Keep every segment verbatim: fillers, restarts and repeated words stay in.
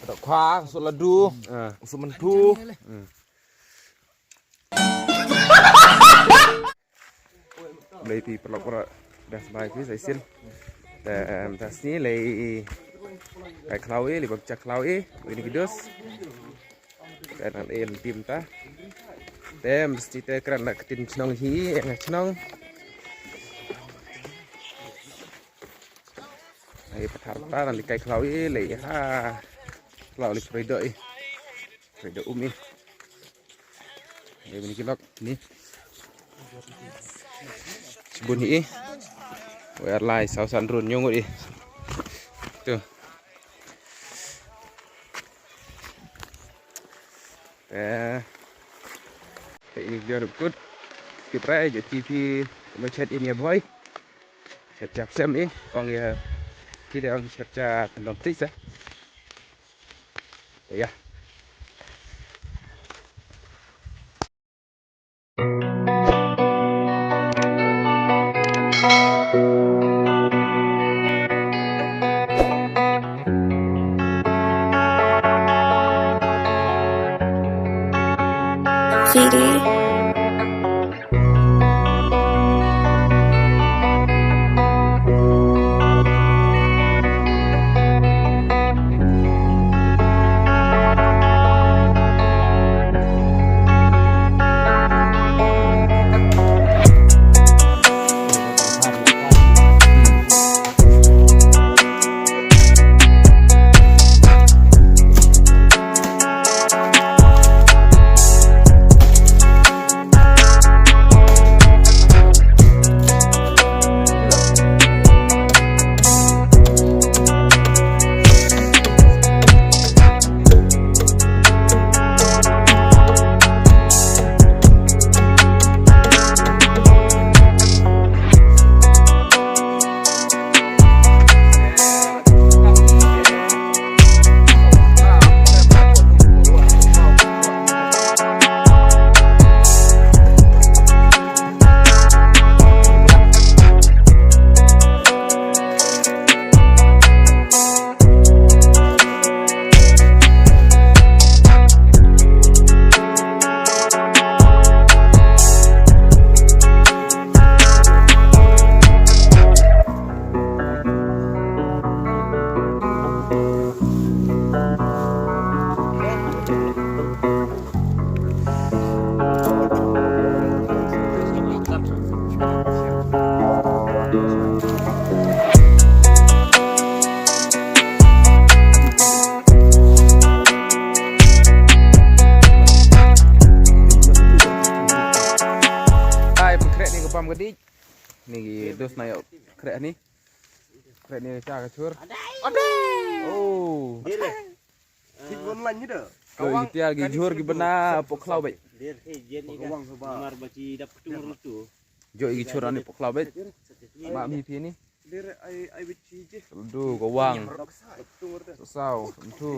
Khwa, su ladu, ah, su myntu. Hmm. Blei phi paralok baroh, da sbai phi sa shisien. Te, em, ta sngi lei kai khlaw i, lei bam cha khlaw i, wi ni ki dus. Te nang em tim ta. Te em sngi te kren da ka ktien chnong hi, em chnong. Ai pathar ta nang lei kai khlaw i, lei ha. Khlaw lei kai doh i. Kai doh um i. Lei bini ki lok ni. Shibun hi i. Wer lai saw san run ñiong i. Tu. Eh. Te ini dia rukut. Ki prai je T V ma chat ini boy. Chat chat sem i. Ong ya. Ki dia ong chat chat ndom tisa. Ya. Ai, pynkhreh ni ka bam ka dih. Ni ki dos na ïoh khreh ni. Khreh ni ka cha ka chur. Oh. Ki online ni da. Ïoh i tiar ki jhur ki bynna poh khlaw beit. Ïoh i ki jhur ani poh khlaw beit. Ma mi phi ni. Ladu ka wang. Saw, tu.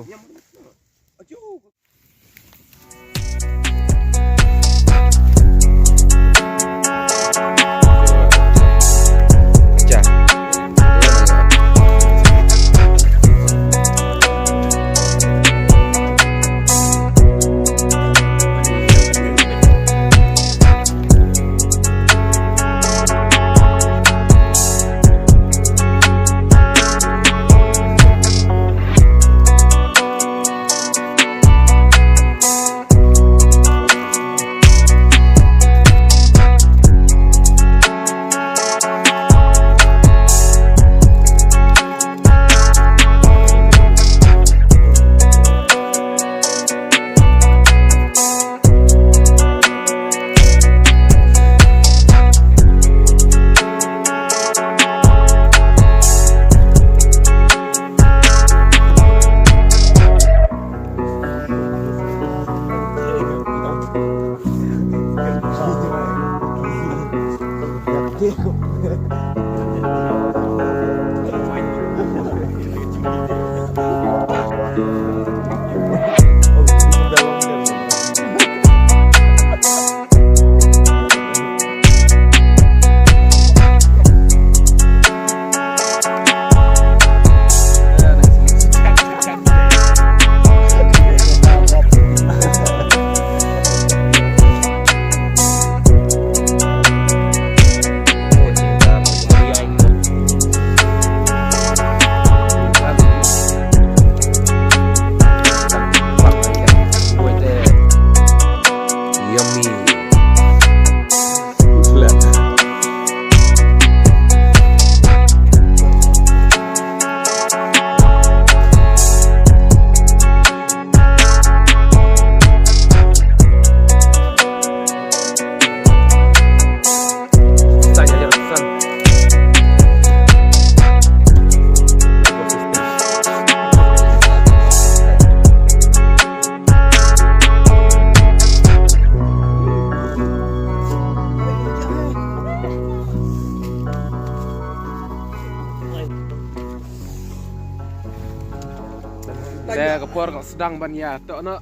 Ka por ka sdang ban ïa toh noh.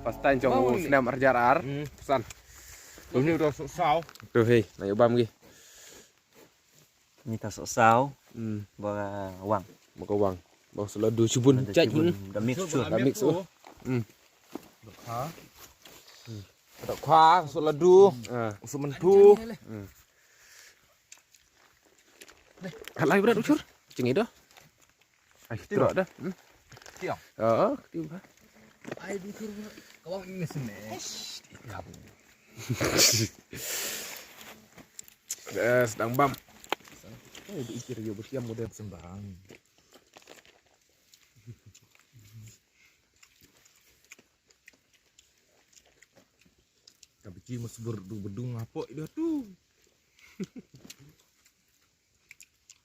First time jong u snem ar hajar ar. San. Tu ni udah sok saw. Tu hei, na ïa bam gi. Ni ta sok saw. Hmm. Ba wang. Ba ka wang. Ba sala du chibun. Da chibun. Da mix tu. Da mix tu. Hmm. Da kha, sok ladu. Ah. Sok mentu. Hmm. Alai berat ucur. Cengih dah. Ai, trok dah. Hmm. Tiang. Oh, tiang. Ai, ucur. Kawang ini sini. Kamu. Eh, sedang bam. Oh, diikir yo bersiam model sembarang. Tapi cuma seberdung bedung apa itu tu.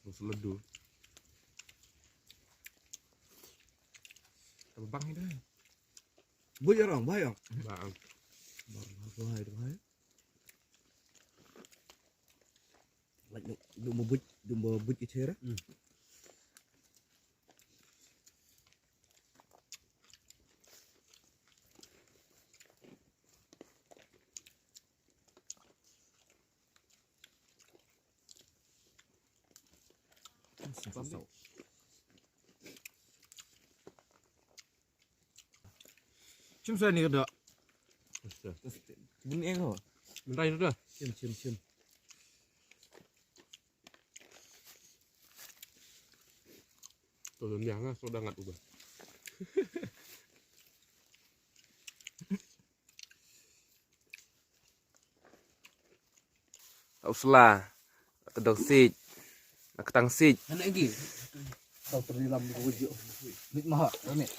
Terus ledu. Terbang dah. Bui orang, bui orang. Bang. Bang, bang, bang, bang. Like, du mo buj, du mo buj ki chera. Hmm. Chim sa ni ka dak. Bun eng ko. Mentai tu dah. Chim, chim, chim. Tu dah miang ah, sudah ngat ubah. Usla. Kedok sik. Nak ketang sik. Anak lagi. Kau terdilam bujuk. Mit mahak, mit.